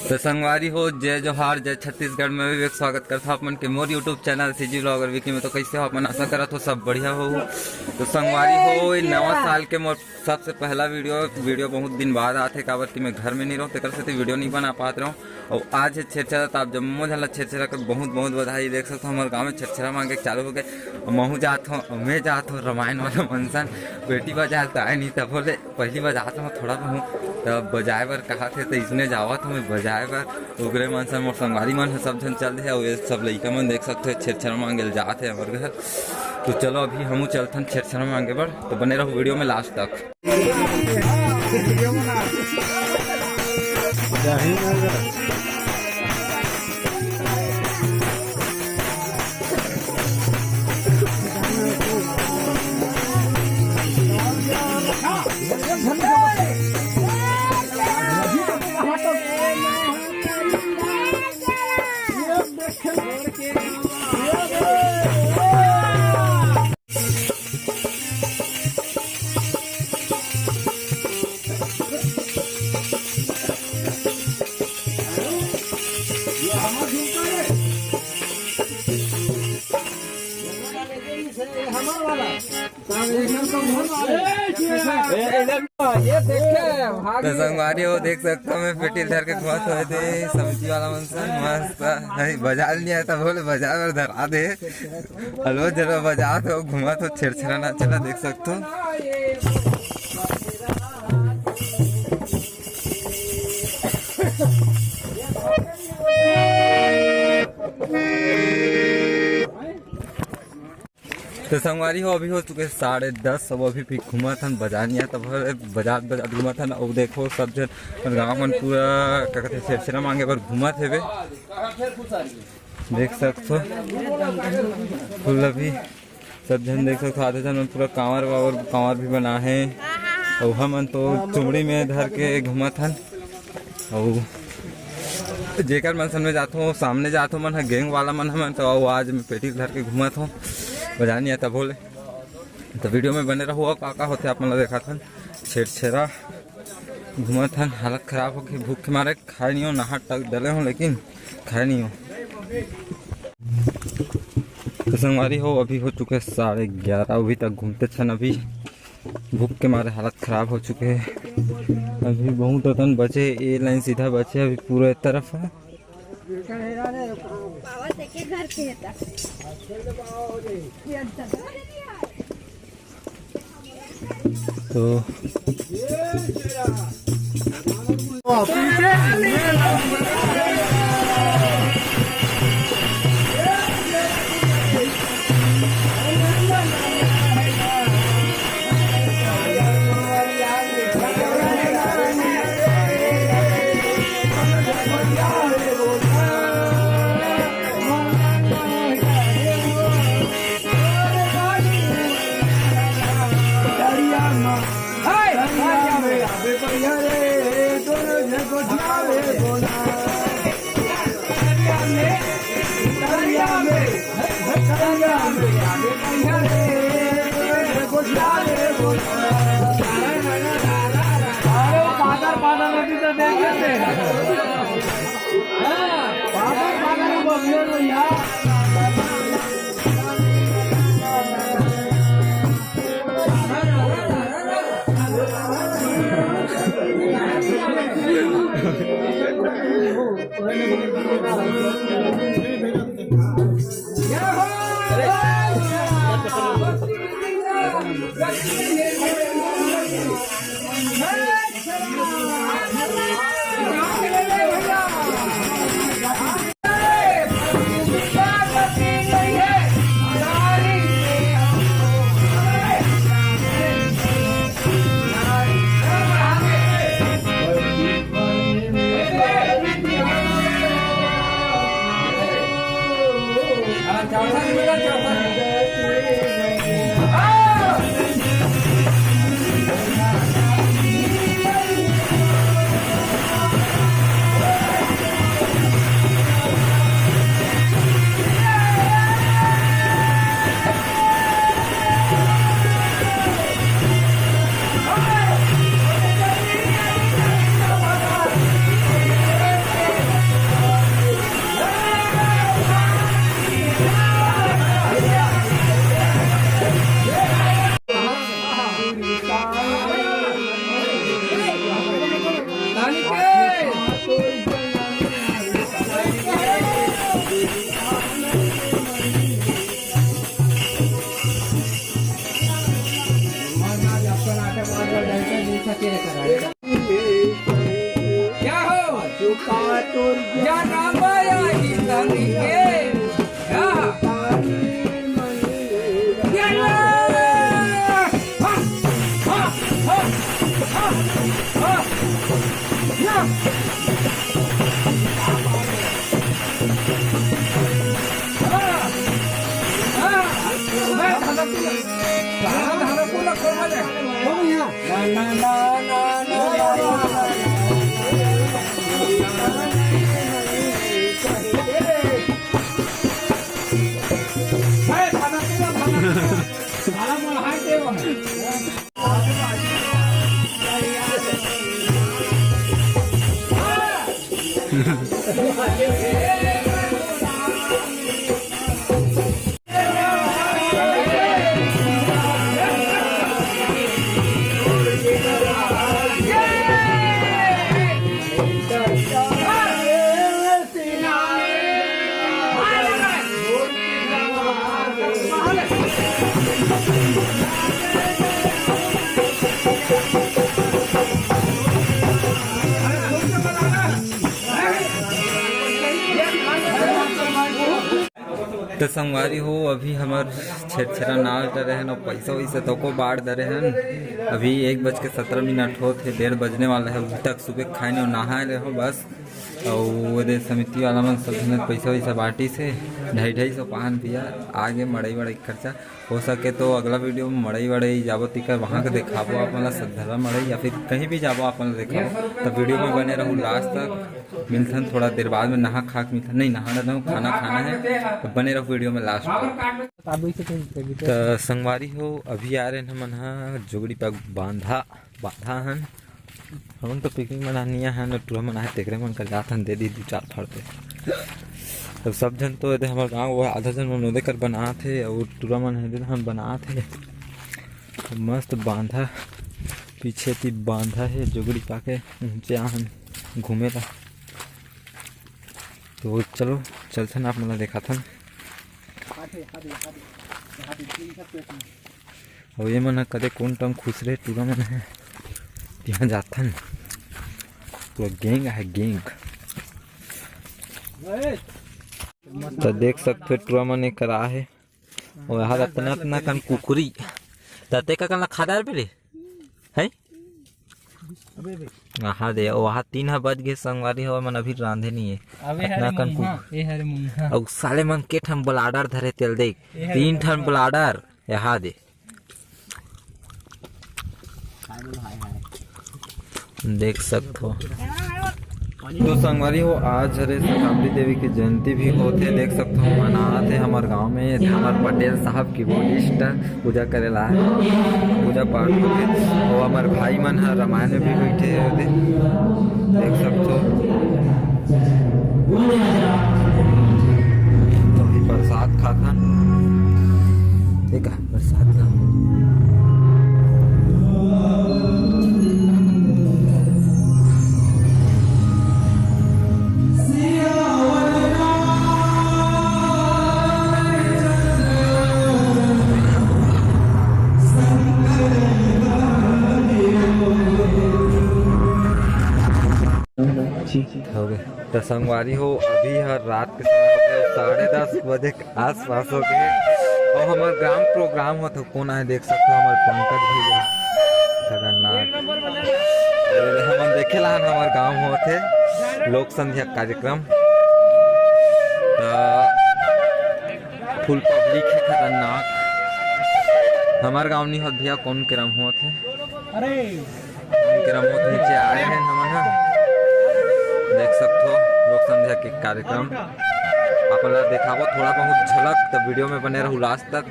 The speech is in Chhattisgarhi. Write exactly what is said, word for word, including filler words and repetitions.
तो संगवारी हो, जय जोहार, जय छत्तीसगढ़। मैं विवेक, स्वागत करता हूँ अपन के मोर YouTube channel CG Vlogger Vicky में। तो कैसे हो अपन? आशा करत हो सब बढ़िया हो। तो संगवारी हो, ये नवा साल के मोर सबसे पहला वीडियो वीडियो बहुत दिन बाद आथे, काबर कि मैं घर में नहीं रहूँ, तेकर सेती वीडियो नहीं बना पात रहूँ। और आज है छेरछेरा, तो आप जम्मो झन ला छेरछेरा के बहुत बहुत बधाई। देख सकते हो, हमारे गाँव में छेरछेरा मांगे चालू हो गए। महूँ जात हूँ, मैं जात हूँ रामायण वाला मंसन, बेटी बजाए तो आए नहीं, तब बोले पहली बजात हूँ थोड़ा बहुत, तब बजाए बर कहा थे, तो इसने जावत हूँ मैं बजाए बर। उगरे मन से मोर संगवारी मन ह, सब झन चल दे हे, अउ ये सब लइका मन देख सकते हो, छेरछेरा मांगे ल जात हे हमर घर। तो चलो, अभी हमू चलथन छेरछेरा मांगे बर, तो बने रहो वीडियो में लास्ट तक। तो संगवारी हो, देख सकता हूँ मैं पेटी धर के घुमात होए थे समिति वाला मन से मस्त। नहीं, बजा नहीं आता, बोले बजा बर धरा दे। हलवा जलवा बजात हो, घुमात हो, छेरछेरा नाच ला देख सकत हो। तो संगवारी हो, अभी हो चुके साढ़े दस। अब अभी भी घूमत हन, बजार नहीं आता, बजार बजार घूमत हन। अउ देखो सब झन गाँव मन पूरा का कहते छेरछेरा मांगे बर घूमत हेबे। देख सकथो फुल अभी सब झन देख सकथो, आधे झन मन पूरा कांवर वावर, कांवर भी बना हे। अउ हमन तो चुमड़ी में धर के घूमत हन। अउ जेकर मन संग में जाथो, सामने जाथो मन ह, गैंग वाला मन हमन तो, अउ आज मैं पेटी धर के घूमत हो, बजानिया तब होले। तो वीडियो में बने रहो, का का होथे आप मन ला देखाथन। छेरछेरा घूमत हन, हालत खराब हो गई भूख के मारे, खाए नहीं हो, नहा टक डले हो लेकिन खाए नहीं हो। तो संगवारी हो, अभी हो चुके साढ़े ग्यारह, अभी तक घूमते छन, अभी भूख के मारे हालत खराब हो चुके हैं। अभी बहुत अकन बचे, ये लाइन सीधा बचे, अभी पूरे तरफ है। बाबा देखे घर के है। तो क्या हो? या रामाया गीता लिखे। या। या। हा, हा, हा, हा, हा। या। तो संगवारी हो, अभी हमर छेरछेरा नाच डरे हन अउ पैसा वैसा तको बांट डरे हन। अभी एक बज के सत्रह मिनट होत हे, डेढ़ बजने वाला है। अभी तक सुबह खाए नहीं, नहाए रहे हो बस। अउ ओदे समिति वाला मन सब झन पैसा वैसा बांटिस हे, ढाई ढाई सौ पान पिया आगे मड़ई वड़ई खर्चा। हो सके तो अगला वीडियो में मड़ई वड़ई जाबो तिकर वहाँ के देखाबो आप मन ला, सद्धरा मड़ई या फिर कहीं भी जाबो आप मन ला देखाबो। तो वीडियो में बने रहू लास्ट तक। मिलथन थोड़ा देर बाद में, नहा खा के मिलथन, नहीं नहा रहूँ, खाना खाना है, तो बने रहू वीडियो में लास्ट तक। तो संगवारी हो, अभी आ रहे हैं हमन हा जोगड़ी पाक बांधा, बांधा हन। हमन तो पिकनिक मनानिया हन, टूरा मन आहे तेकरे मन कर जात हन, दे दी दू चार फड़ दे। तब सब झन तो एदे हमर गाँव वो आधा झन मन ओदे कर बनात हे, अउ टूरा मन एदे हमन बनात हे। मस्त बांधा, पीछे ती बांधा हे, जोगड़ी पाके ऊंचे आहन घूमे ला। तो चलो, चलथन, आप मन ला देखाथन। अउ ये मन ह कदे कोन टम खुसरे टूरा मन हे, तिहाँ जाथन। पूरा गैंग आहे, गैंग। तो देख सकते हो, टूरा मन एकर आहे। अउ यहाँ अतना, अतना कन कुकरी। त ते का कन ला खा डार बे रे? हैं? अहा दे, वहाँ तीन ह बज गे संगवारी हो, मन अभी रांधे नहीं है। अबे अतना हरे कन मुंहा, कुक-, ए हरे मुंहा। अउ साले मन के ठन ब्लाडर धरे तेल देख। ए हरे तीन ठन मुंहा। ब्लाडर, यहाँ दे। देख सकत हो। तो संगवारी हो, आज हरे शताब्दी देवी के जयंती भी होथे। देख सकत हो, मनात हे हमर गांव में, हमर पटेल साहब कीबोर्डिस्ट पूजा करे ला, पूजा पाठ होथे। अउ हमर भाई मन ह रामायण में भी बैठे हे ओदे, देख सकत हो। तो अभी प्रसाद खाथन। ठीक है, प्रसाद खा। हो गए। तो संगवारी हो, अभी हर रात के समय हो गए, साढ़े दस बजे के आसपास हो गए। अउ हमर ग्राम प्रोग्राम होत हे, कोन आए देख सकते हो, हमर पंकज भैया। खतरनाक। अरे हमन देखे ला हन, हमर गांव में होत हे लोक संध्या कार्यक्रम। त फुल पब्लिक हे, खतरनाक। हमर गांव नहीं होत भैया, कोन केरम होत हे? अरे। कोन केरम होत, नीचे आए हैं हमन ह। देख सकत हो लोक संध्या के कार्यक्रम। आप ला देखाबो थोड़ा बहुत झलक, त वीडियो में बने रहू लास्ट तक।